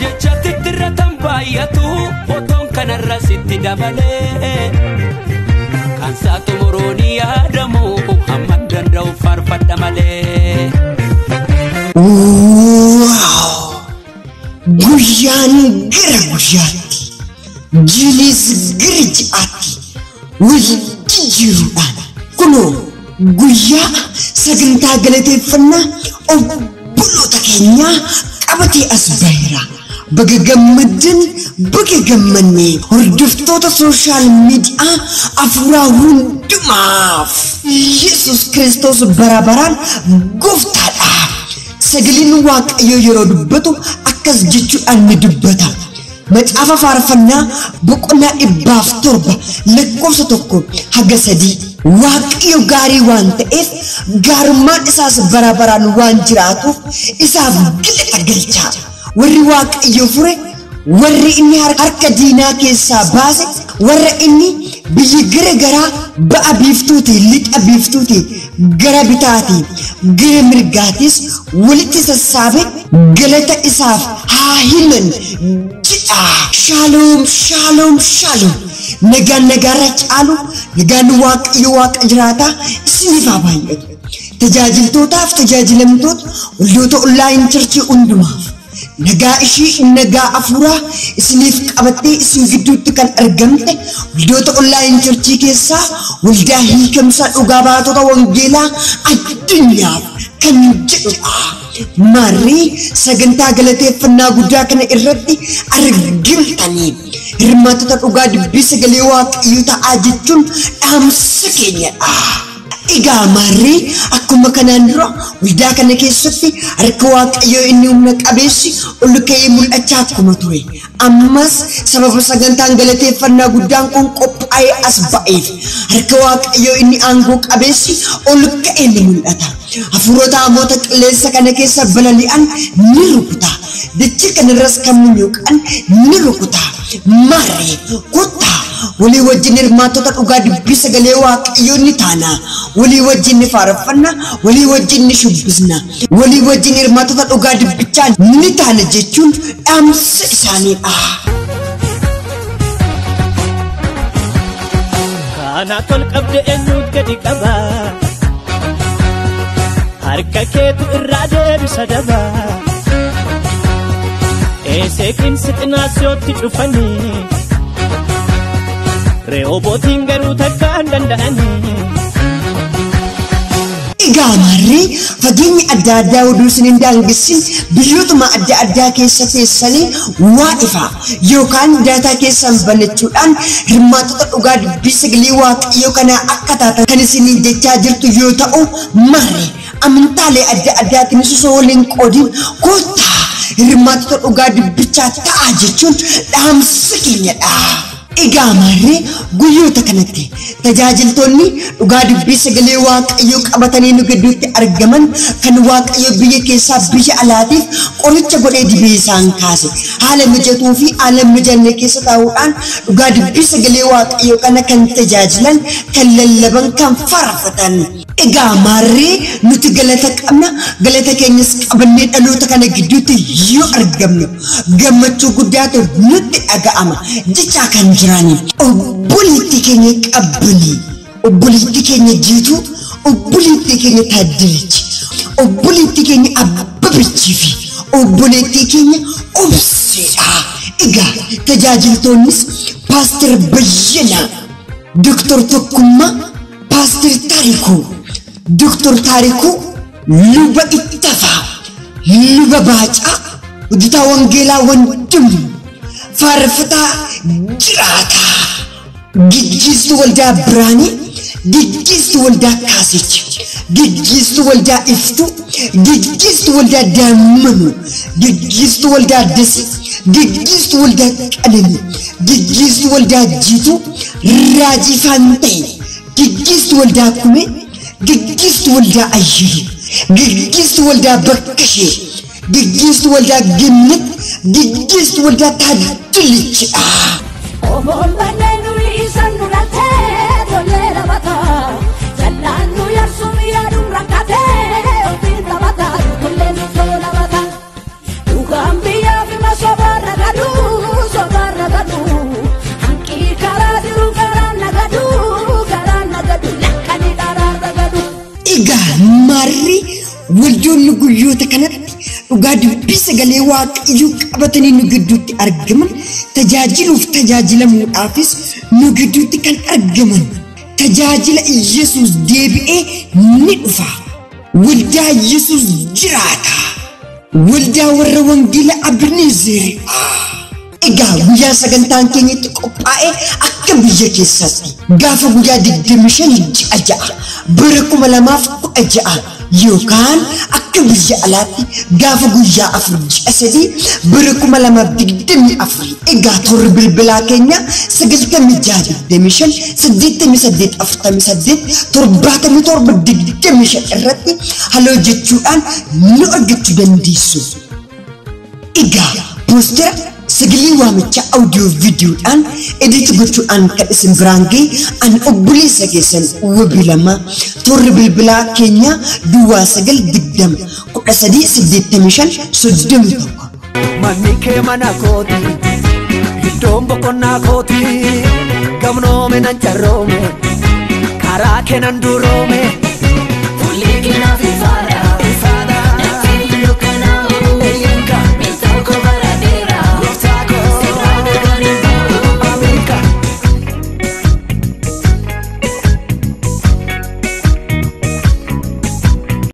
Jecha tittirratan baay'atu otoon kanarra sitti dabalee kan saa xumuruun yaadamu hamman danda'u faarfadha malee. Wow! Guyyaan gara guyyaatti, jiinis gara ji'aatti wal jijjiiruudhaan kunoo guyyaa sagantaa galateeffannaa obboloota keenyaa qabatee as baheera. Baga gammaddan, baga gammannee, hordoftoota social media afuuraa hundumaaf Yesus Kiristoos bara baraan gooftaadha. Sagaleen Waaqayyoo yeroo dubbatu akkas jechuudhaan ni dubbata. Macaafa Faarfannaa boqonnaa 107 lakkoofsa 1 haga 3. Waaqayyo gaarii waan ta'eef, gaarummaan isaas bara baraan waan jiraatuuf, isaaf galata galchaa. Warri Waaqayyo fure, warri inni harka diinaa keessaa baase, warra inni biyya gara garaa, ba'a biiftuuti, lixa biiftuuti, gara bitaati, gara mirgaatis walitti sassaabe, galata isaaf haa himan jedha. Shaaloom, shaaloom, shaaloom! Nagaan nagaarra caalu, nagaan Waaqayyo Waaqa jiraataa isiniif haa baay'atu. Tajaajiltootaaf tajaajilamtoota waldoota online church hundumaaf nagaa ishii nagaa afuuraa isiniif qabattee isin gidduutti kan argamte waldoota online church keessaa Waldaa Hiikamsaa Dhugaa Baatota Wangeelaa Addunyaaf kan jedhudha. Maarree, sagantaa galateeffannaa guddaa kana irratti argamtanii hirmaattota dhugaa dubbii sagalee Waaqayyoo ta'aa jechuun dhaamsa keenyadha. Egaa maarree, akkuma kanaan dura waldaa kana keessatti harka Waaqayyoo inni humna qabeessi ol ka'ee mul'achaa akkuma ture, ammas sababa sagantaan galateeffannaa guddaan kun qophaa'ee as ba'eef, harka Waaqayyoo inni aangoo qabeessi ol ka'ee ni mul'ata. Hafuurota hamoota qilleensa kana keessa balali'an ni rukuta. Dachee kanarras kan munyuuqan ni rukuta. Maarree, kottaa walii wajjin hirmaattota dhugaa dubbii sagalee Waaqayyoo ni taana. Walii wajjin ni faarfanna, walii wajjin ni shubbisna, walii wajjin hirmaattota dhugaa dubbichaa ni taana jechuun dhaamsa isaaniidha. Kaanaa tol qabde, eenyuut gadi qaba? Harka keetu irraa deebisa daba. Eeseeqiin sixinaasiyootti cufanii, Re'oobootiin garuu takka hin danda'anii. Egaa maarree, fageenyi adda addaa oduu isin hin daangessin, biyyootuma adda addaa keessa teessanii waa ifaa yookaan data keessan banachuudhaan hirmaattota dhugaa dubbii sagalee Waaqayyoo kanaa akka taatan kan isiniin jechaa jirtu yoo ta'u, maarree, amantaalee adda addaatiin osoo waliin qoodin kottaa hirmaattota dhugaa dubbichaa ta'aa jechuun dhaamsa keenyadha. Egaa maarree, guyyoota kanatti tajaajiltoonni dhugaa dubbii sagalee Waaqayyoo qabatanii nu gidduutti argaman, kan Waaqayyo biyya keessaa biyya alaatiif qoricha godhee dibee isaan kaase, haala mijatuu fi haala mijanne keessa taa'uudhaan dhugaa dubbii sagalee Waaqayyoo kana kan tajaajilan, kan lallaban, kan faarfatan. Egaa maarree, nuti galata qabna, galata keenyas qabannee dhaloota kana gidduutti yoo argamnu gammachuu guddaatu nutti dhaga'ama jechaa kan jirani. Obboleettii keenya Qabbanii, obboleettii keenya Jiituu, obboleettii keenya Taaddalichi, obboleettii keenya Abbabichii fi obboleettii keenya Obseedha. Egaa tajaajiltoonnis Paaster Bayyanaa, Doktor Tokkummaa, Paaster Taarikuu, Doktor Taarikuu, Luba Ittafaa, Luba Baacaa, hojjetaa Wangeelaa Wandimu, faarfataa Jiraataa, gaggeessituu waldaa Biraanii, gaggeessituu waldaa Kaasichi, gaggeessituu waldaa Iftuu, gaggeessituu waldaa Daammanuu, gaggeessituu waldaa Dasii, gaggeessituu waldaa Qananii, gaggeessituu waldaa Jiituu, Raajii Faanta'e, gaggeessituu waldaa Kumee, gaggeessituu waldaa Ayyiluu, gaggeessituu waldaa Bakkashee, gaggeessituu waldaa Gannat, gaggeessituu waldaa Taaddilichidha. Oboolbanne nuyi isan nu dhaltee tollee laphata. Jallaan nu yarsuun yaaduun rakkatee ofiin taphata. Tollee nu tola bata. Dhugaan biyyaa fi masoobaa. Waldoonni guyyoota kanatti dhugaa dubbii sagalee Waaqayyoo qabatanii nu gidduutti argaman, tajaajiluuf tajaajilamuudhaafis nu gidduutti kan argaman, tajaajila Iyyasuus deebi'ee ni dhufa. Waldaa Iyyasuus jiraata. Waldaa warra wangeela Abneezer. Egaa guyyaa sagantaan keenya itti qophaa'e akka biyya keessaatti gaafa guyyaa 25 ji'a 6 bara 2016, yookaan akka biyya alaatti gaafa guyyaa 4 ji'a 3 bara 2024. Egaa toorri bilbilaa keenya 96 25 88 48 77 25 irratti haloo jechuudhaan nu argachuu dandeessu. Egaa poostera sagalee waamichaa audio viidiyoodhaan edit gochuudhaan kan isin biraan ga'e ani obboleessa keessan Wabii Lamaa. Toorri bilbilaa keenya duwwaa 9 20 13 85 31. Manni kee mana kooti, iddoon boqonnaa kooti, gamnoome nan carroome, karaa kee nan duroome.